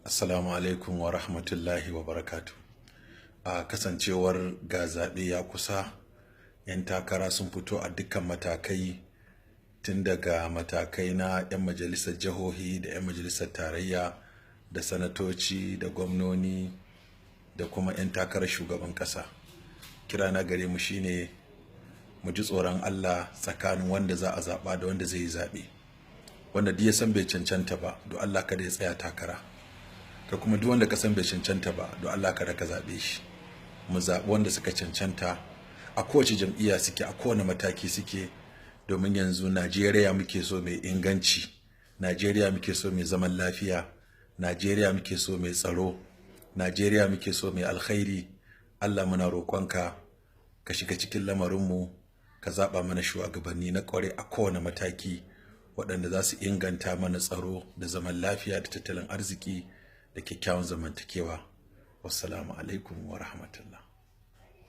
Assalamu alaikum wa rahmatullahi wa barakatu. A kasancewar ga zaɓe ya kusa, 'yan takara sun fito a dukkan matakai, tun daga matakai na 'yan majalisar jihohi da 'yan majalisar tarayya da sanatoci da gwamnoni da kuma 'yan takarar shugaban ƙasa. Kira na gare mu shine mu ji tsoron Allah tsakanin wanda za a zaɓa da wanda zai yi zaɓe. Wanda duk ya san bai cancanta ba, don Allah kada ya tsaya takara. Ka kuma duk wanda ka san bai cancanta ba, don Allah kada ka zaɓe shi. Mu zaɓi wanda suka cancanta a kowace jam'iyya suke, a kowane mataki suke, domin yanzu Najeriya muke so mai inganci, Najeriya muke so mai zaman lafiya, Najeriya muke so mai tsaro, Najeriya muke so mai alkhairi. Allah, muna roƙonka ka shiga cikin lamarinmu, ka zaɓa mana shugabanni na ƙwarai a kowane mataki, waɗanda za su inganta mana tsaro da zaman lafiya da tattalin arziki da kyakkyawan zamantakewa. Wassalamu alaikum wa rahmatullah.